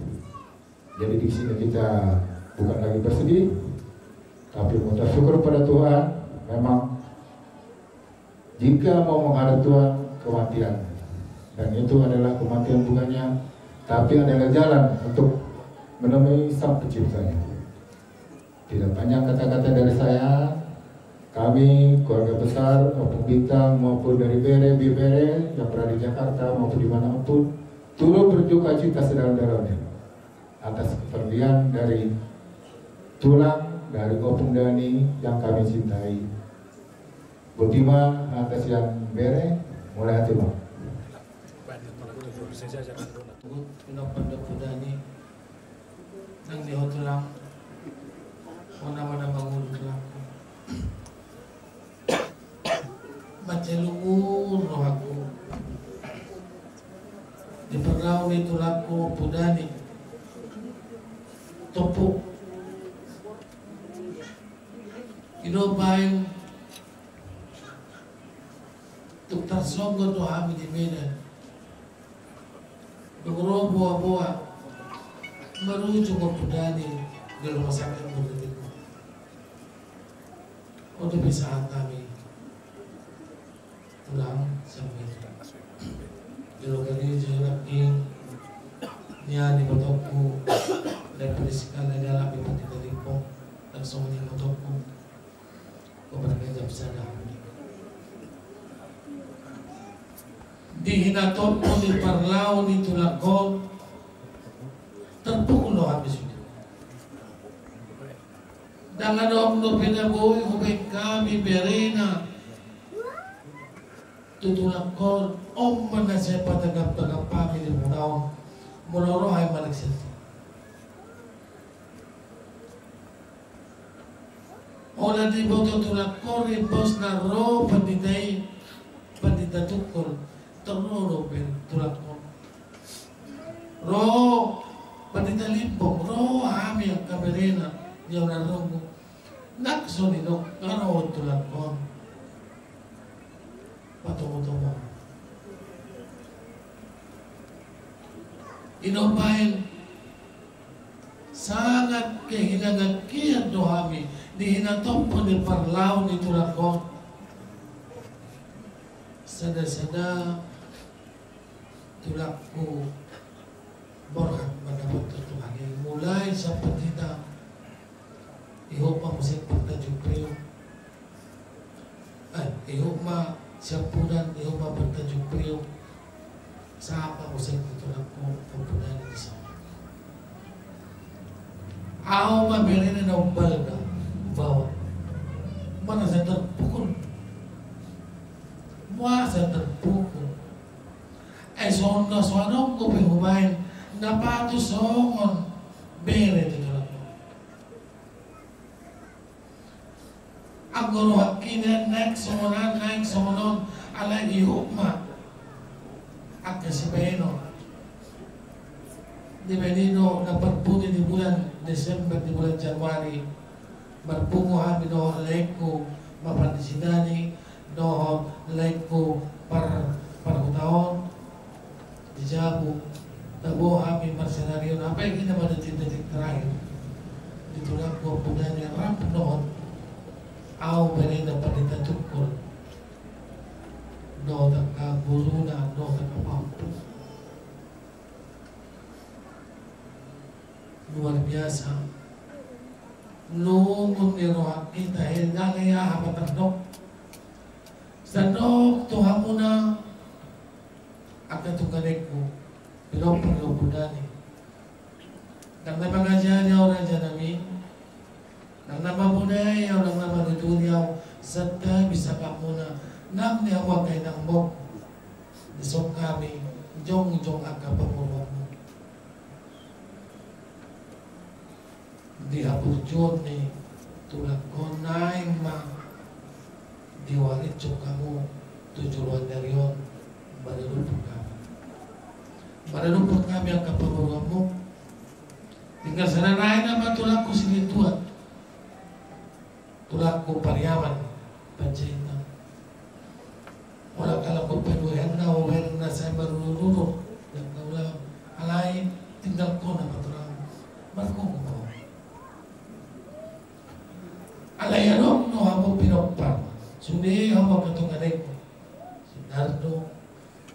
Jadi di sini kita bukan lagi bersedih, tapi mengucap syukur pada Tuhan. Memang jika mau menghadap Tuhan, kematian, dan itu adalah kematian bukannya, tapi adalah jalan untuk menemui Sang Penciptanya. Tidak panjang kata-kata dari saya, kami keluarga besar Kampung Bintang maupun dari bere, bibere yang berada di Jakarta maupun dimanapun, turut berduka cita sedalam-dalamnya atas kepergian dari tulang dari Kampung Dani yang kami cintai. Boti ma hata sian bere, mauliate ma. Nang di ho tulang, ho nama na mangolu tulang. Mansai lungun rohangku di parlao ni tulangku Ompu Dani. Tompu i do baen tung tarsonggot do hami di Medan. Dung ro boaboa marujung Ompu Dani di rumah sakit Murni Timur. Oto pisahat hami tulang sian Medan. Jolo kali jolo lagi nian ibotongku. Lepa di sikala ni alami pati kalipo. Langsung ni ibotongku. Keluarga jam sada. Di hinatompu ni parlao ni tulang on, terpukul do hami sude. Ndang adong dope na boi hubaen hami berena tu tulang on. On ma na sai patagap-tagap hami di muna on. Molo ro hami manang sian Holan diboto tulang on, imbosna ro pandita i, pandita Tungkol, tor ro do be tulangkon. Ro Pandita Limbong, ro hami angka berena, dia udah ronggo. Nang songon i do, nga ro tulangkon. Patomo-tomo. I do umbahen sangat kehilangan kian do hami di hinatompo ni parlao ni tulangkon. Sada-sada tulangku borhat mandapothon Tuhan i mulai sian Pandita. Ihut ma muse Partanjung Priok. Eh, ihut ma sian Punan, ihut ma Partanjung Priok. Sahat ma muse tu tulangku Ompu Dani di son. Ahu ma berena na umbalga, baoa. Merasa terpukul. Merasa terpukul. Eh, songon na so adong dope hubaen na patut songon bere tu tulangku. Anggo rohangki naeng songon an, naeng songon on, alai ihut ma angka sibaenon. Dibaen i do na parpudi di bulan Desember, di bulan Januari, marpungu hami dohot laengku ma Pandita Sidani, dohot laengku par, parhuta on di jabu, tabo hami marsenarion, apa yang kita pada detik-detik terakhir di tulangku Ompu Dani rap dohot ahu berena Pandita Tungkol dohot angka guruna dohot angka pahompu. Luar biasa. Lungun ni rohangki tahe, nga lehonon hami tardok. Tardok tu hamuna angka tungganengku, pinompar ni Ompu Dani. Ndang na mangajari ahu rajanami, ndang na mamodai ahu, ndang na manuturi ahu, santabi sangapmuna, nang di hamu angka inang, amang. Dison hami jongjong angka pamoruonmu. Di haburjuon ni tulangkon, naeng ma diwarithon hamu tu joloan ni ari on. Maradophon hami, maradophon hami angka pamoruonmu. Tinggal sada nai nama tulangku Silintuan. Tulangku Pariaman Panjaitan. Olo, kalau kau paduahanna, oberna sai marurururu, ndang na ulaon. Alai tinggal ho nama tulang. Margogo ma ho. Alai adong do hamu pinompar. Sude hamu angka tungganengku. Si Nardo,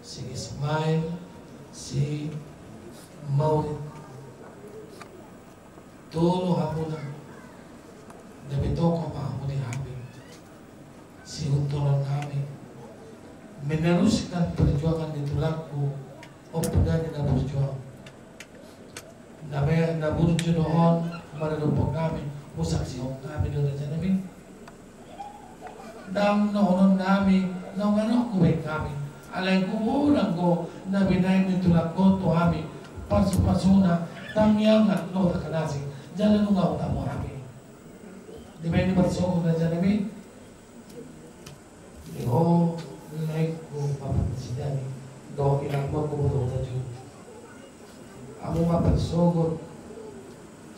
si Ismail, si Maurid. Tolu hamuna, gabe tokoh ma hamu di hami. Sihuntolan hami meneruskan perjuangan ni tulangku Ompu Dani na berjuang. Na be, na burju do on, maradophon hami, husaksihon hami do rajanami. Ndang dohonon nami, naung adong hubaen hami. Alai huboan do na binaen ni tulangkon tu hami, pasupasuna, tangiangan dohot angka na asing, jala nunga hutabo hami. Dibaen i marsogot rajanami. Di ho laengku ma Pandita Sidani, dohot inangmu ma Ompu Dani. Hamu ma parsogot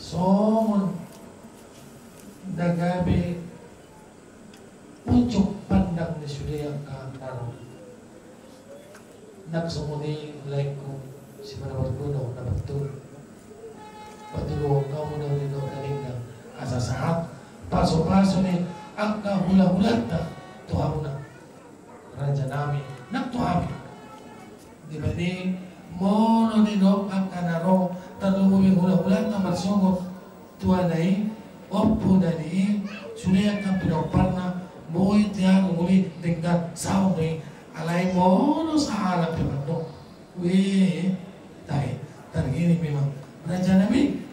songon na gabe ujung pandang ni sude angka na ro. Nang songon i laengku, si Manabarguna na patolu. Patoluhon hamu na uli dohot na denggan, asa sahat pasupasu ni angka hulahulanta tu hamuna, rajanami, nang tu hami. Dibaen i, molo didok angka na ro, tarlumobi hulahulanta marsogot tu ana i, Ompu Dani i, sude angka pinomparna, boi tiar uli denggan saur do i. Alai molo sahalak pe mandok, weh, tahe, targiring memang, rajanami.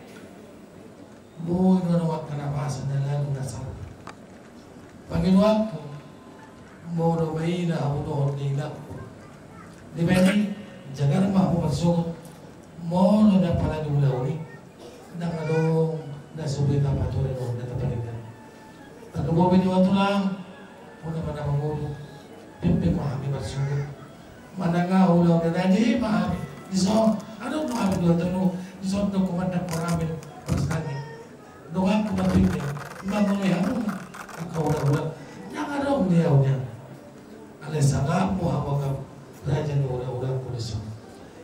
Boi do adong angka na masa na lalu na salah. Pangidoanku, molo maila hamu dohot ni inangku, dibaen i, jagar ma hamu marsogot. Molo na pala di ulaon i, ndang adong na so boi tapature dohot na tapadenggan. Tarlumobi di ho tulang, molo na mangolu, Pe ma hami marsogot. Manang aha ulaon na jadi ma hami. Dison, adong ma hami dua tolu. Dison do komandan korame. Perstani. Dongan komandan pe. Ima mulai hamu. Angka ulaon. Jangan dong dia udah. Alai sangap mu hamu angka raja ni ulaon-ulaon ku dison.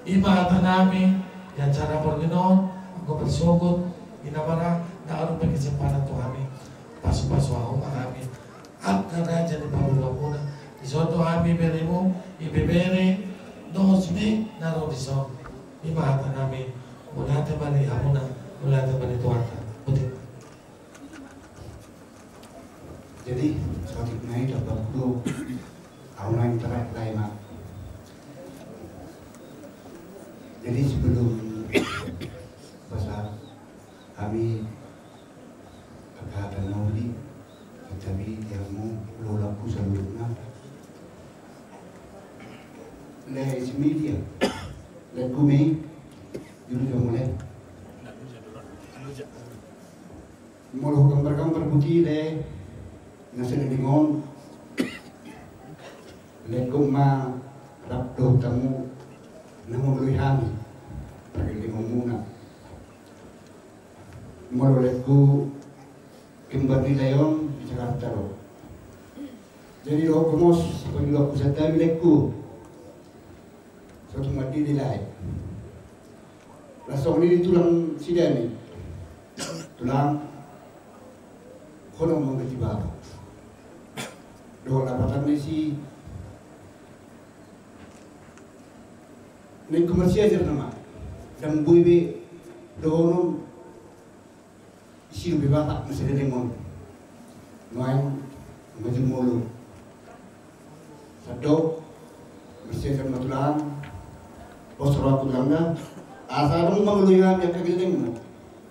Ima hata nami. Di acara portibi on. Angka marsogot. Ina bara. Nunga adong pe kesempatan tu hami. Pasu-pasu hamu ma hami. Angka raja ni pamoruonmuna, dison do hami beremu, ibebere, dohot sude na ro dison. Ima hata nami, mauliate ma di hamuna, mauliate ma di Tuhanta. Boti. Jadi, saat itu naik dapat tu, au naik terak lain, Mak. Jadi, sebelum bahasa kami Angka hata na uli, tapi dia mau lola ku saluhutna. Lae, isi media. Lae, ku mei. Juru jong lae. Molo gambar-gambar putih lae. Na saleleng on. Lae, ku ma rap dohot hamu. Na molo hami. Pargellengonmuna. Molo lae, ku Kembar ni lae on di Jakarta do. Jadi dohot gomos, pangidoan ku santabi lae ku. Sotung mandi di lae. Langsung ni di tulang sidani. Tulang. Hono manggaji bapa. Dohot lapatan ni si. Naik komersial jer nama. Dan bui be. Dohonon. Isi dope bapa na saleleng on. Nuaeng, maju molo. Sandok, marsiajar ma tulang, pos roha tu tulangna, asa adong mangoloi hami angka gellengmu.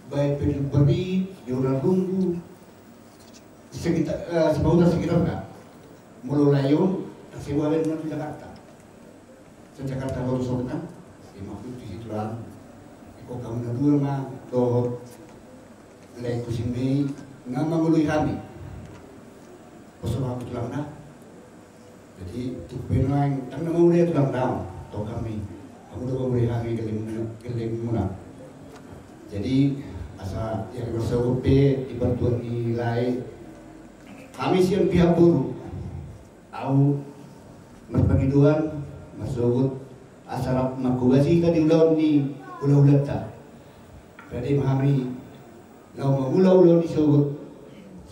Baik pe di Lumban Rit, di Onan Runggu, sekitar, eh, sepahutar sekitarna. Molo lae on, tasiu baen ma tu Jakarta. Sa Jakarta baru songna, ima hutu situlang, iko kamu na dua ma, dohot, lae ku si mei, nga mangoloi hami. Pos roha tu tulangna. Jadi, tu pe nuaeng, tang na mangoloi tulangna, tong hami. Hamu do mangoloi hami gelleng, gellengmuna. Jadi, asa, ia marsogot pe, di partuat ni lae, hami sian pihak boru. Au marpangidoan, marsogot, asa rap mangkobasi hita di ulaon ni hulahulanta. Rade ma hami, laho mangula ulaon ni sogot,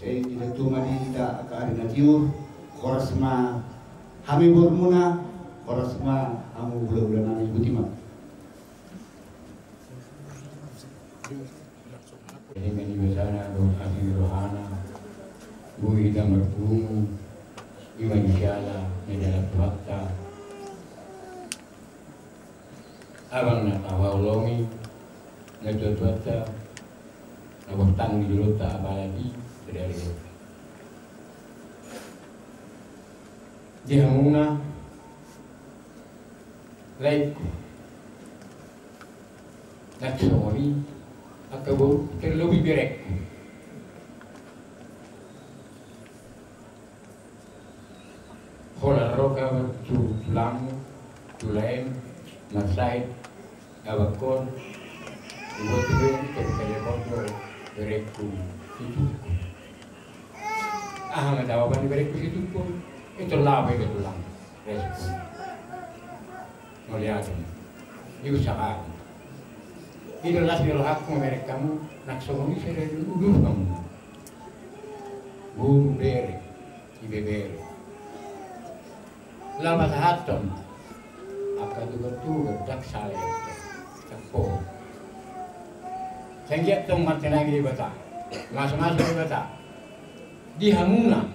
sai didok tu ma di hita angka ari na tiur, horas ma hami borumuna, horas ma hamu hulahula nami, boti ma. Jadi, mani basana dohot asi ni rohana, boi hita marpungu, ima di siala na dalan Tuhanta. Abang na tahaholongi, na tuatuanta, na bortang di jolonta, apalagi sadari on. Di hamuna, laengku. Nang songon i angka boru, terlebih berekku. Holan ro kabar tu tulangmu, tu laem, marsahit abangkon, dibuat tu be, telepon do berekku si Tungku. Aha ma jawaban ni berekku si Tungku? Itu laho be tulang. Respon. Mauliate. Diusahahon. I do las ni rohangku mamereng hamu, nang songon i sada di udur hamu. Boru, bere, ibebere. Laho pasahathon angka tuka-tuka, ndang sala i. Ndang poho. Sai anggiat tong martangiang Debata, maso-maso Debata di hamuna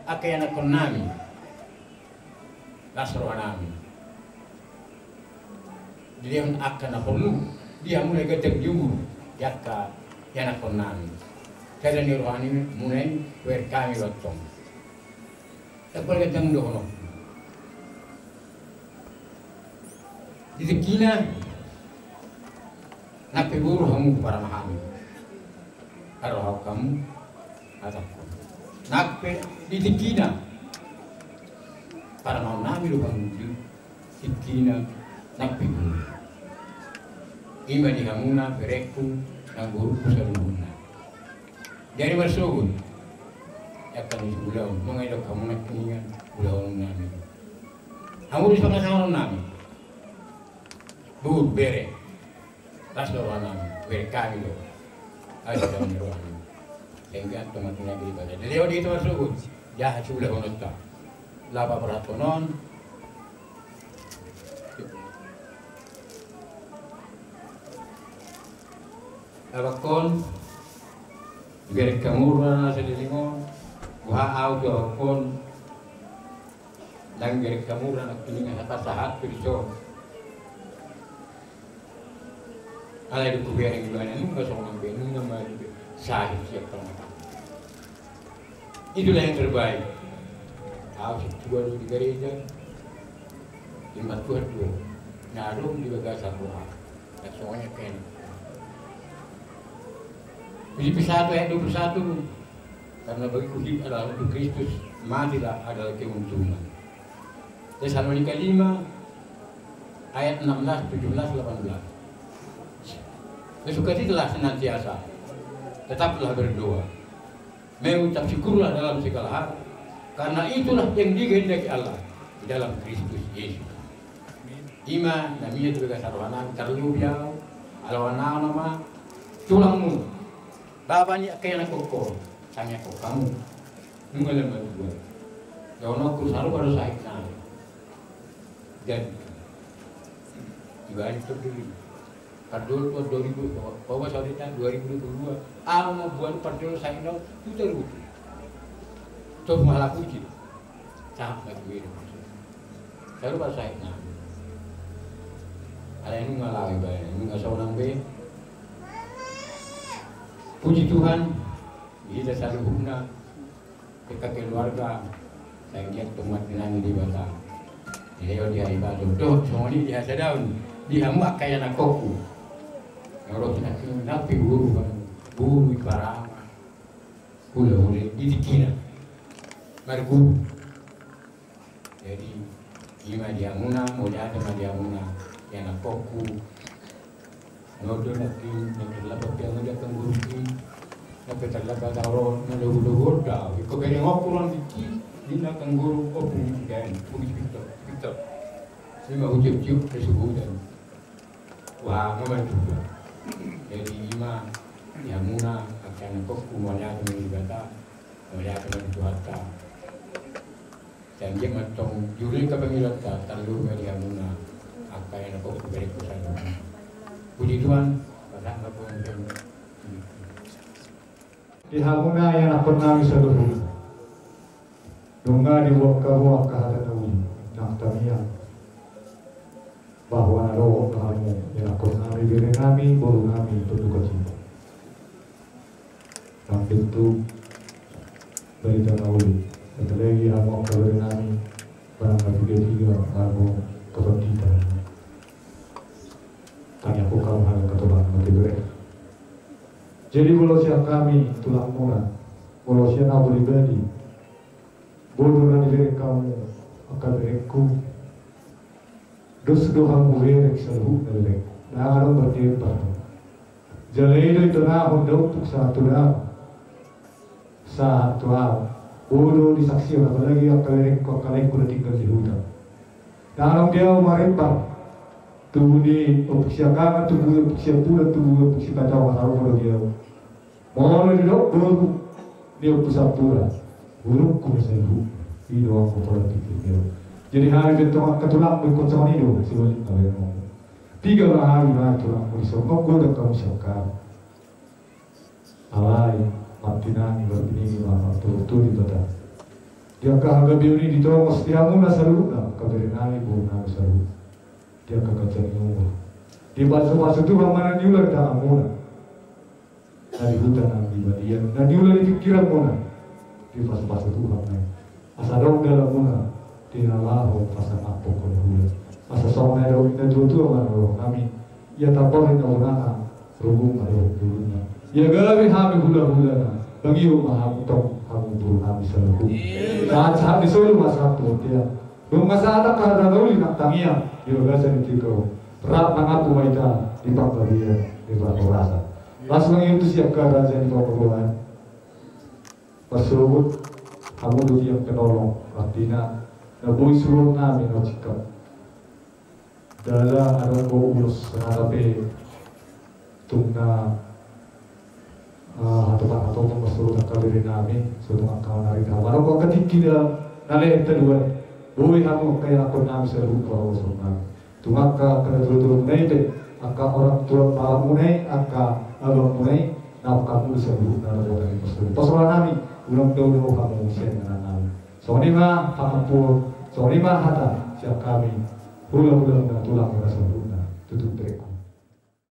angka ianakkon nami. Las roha nami. Dilehon angka na porlu di hamuna, ganjang di umur di angka ianakkon nami. Sada ni roha ni muna i, hubereng hami do antong. Ndang pola ganjang dohonon. Di tingkina nang pe boru hamu, huparma hami. Ro hamu, hatangku. Nang pe di tingkina Parangaon nami do pangunjung tingkina nang pinggu. Ima di hamuna berengku nang borungku saluhutna. Jadi marsogot. Ia kan di ulaon nunga idok hamuna kiningan ulaon nami. Hamu di songon songon nami. Boru bere. Las do rohanami, bereng hami do. Ayo, jangan rohanami. Sehingga teman-teman di ibadah. Jadi, oh, di itu masuk. Jahat sudah menonton. Lapa berat konon. Abakon. Bereng kamu rohanami selilingon. Wah, au do abakon. Nang bereng kamu rohanami kiningan hata sahat tu dison. Alai dung hubereng ibana nunga songon be nunga mari be sahit siap permata. Itulah yang terbaik. Au sintua do di gereja. Lima Tuhan dua. Na adong di bagasan roha. Dan semuanya kena. Filipi satu ayat dua puluh satu. Karena bagiku hidup adalah untuk Kristus, matilah adalah keuntungan. Tesalonika lima ayat enam belas, tujuh belas, delapan belas. Bersukacitalah senantiasa, tetaplah berdoa. Mengucap syukurlah dalam segala hal, karena itulah yang dikehendaki Allah di dalam Kristus Yesus. Ima na mian tu bagasan rohanami, tarlumobi au, ala rohanami ma, tulangmu. Bapa ni angka ianakhonhu, tangiangkon hamu. Nunga lam matua. Dohononku sarupa do sahitna. Jadi, ibaen tu diri. Pardol tu dua ribu, bawa saudita dua ribu dua puluh dua. Au mambuat pardol sahitna, tu tarutu. Tu mahala puji. Sahat ma tu i do maksud. Sarupa sahitna. Alai nunga laho ibaen, nunga sonang be. Puji Tuhan, di hita saluhutna, hita keluarga, sai anggiat tumangihon Debata. Dilehon di haiba dohot songon i di hasadaon, di hamu angka ianakhonhu. Nang ro tu nangkin, nang pe guru, guru i parama. Hulahula i di tingkina. Marguru. Jadi, ima di hamuna, mauliate ma di hamuna, ianakhonhu. Nodo nangkin, nang pe tarlambat pe hamu di angka guru i, nang pe tarlambat au ro, na logu-logu da, ingkon berengonku roha diki, di angka guru, o, pungu di daen, pungu di pintor, pintor. Ima huciup-ciup, kesubudan. Wah, nunga mancuba. Jadi ima, di hamuna, angka ianakhonhu, mauliate ma di Debata, mauliate ma di Tuhanta. Sai anggiat ma tong juru ni angka pangidoanta, tarlumobi ma di hamuna, angka ianakhonhu, berengku saluhutna. Puji Tuhan, pasahat ma tu Tuhan. Di hamuna ianakhonnami saluhutna. Nunga diboan hamu angka hata na uli, nang tangiang. Bahwa na dohot hamu ianakhonnami, berenami, borunami, tondukon i. Nang pintu barita na uli, apalagi hamu angka berenami, barang na piga-piga, hamu angka pandita. Tangiangkon hamu, hamu angka tulang, mati bere. Jadi molo sian hami tulangmuna, molo sian au pribadi, boru na nibereng hamu angka berengku, dos do hamu bereng saluhutna berengku. Ndang adong berdiembar. Jala i do itonahon na umpuk sahat tu au. Sahat tu au. Boru do disaksihon apalagi angka berengku, angka laengku na tinggal di huta. Ndang adong di au marembar. Tubu ni ompung siangkangan, tubu ni ompung siambulan, tubu ni ompung sipatonga, sarupa do di au. Molo didok boru ni ompung sampulu, borungku ma saluhutna. I do anggo pola pikir ni au. Jadi hami pe tong angka tulangmu ingkon songon i do, sebalikna be ngomong. Piga ma hami ma tulangmu, dison godang hamu siangkangan. Alai, martinangi, martinangi ma, marturut-turut Debata. Di angka hagabeon i ditongos di hamuna saluhutna, angka berenami, borunami saluhutna. Di angka ganjang ni umur. Dipasu-pasu Tuhan ma na niula di tanganmuna. Na di huta, na di balian, na niula di pingkiranmuna. Dipasu-pasu Tuhan ma i. Asa adong dalanmuna di na laho pasangaphon hulahula. Asa songon na nidok ni natua-tua ma na ro hami. Ia tambahon na bonana, rubung ma dohot bulungna. Ia gabe hami hulahulana, mangihut ma hamu tong hamu boru hami saluhut. Sahat-sahat ni solu ma sahat tu bontean. Nunga sada angka na uli na tangiang di bagasan tingki on. Rap mangampu ma hita di panggabean ni parhorasan. Laos mangihuthon tu si angka raja ni parhorasan. Parsogot, hamu do tiang penolong, artina na boi suruon nami na singkat. Dala adong do ulos sonari pe tung na, ah, hatopan-hatopan ma suruon angka bere nami, suruon angka na rida. Manang angka tingki da na lehet haduan, boi hamu angka ianakhon nami saluhut parhorasan nami. Tung angka, angka na tua-tua muna i pe, angka orang tua bapak muna i, angka abang muna i, na angka muna saluhut na dapotan i parsogot. Pasahat nami, unang dao-dao hamu sian inganan nami. Songon i ma pangampuon, songon i ma hata sian hami, hula-hula muna, tulang muna saluhutna, tutu berengku.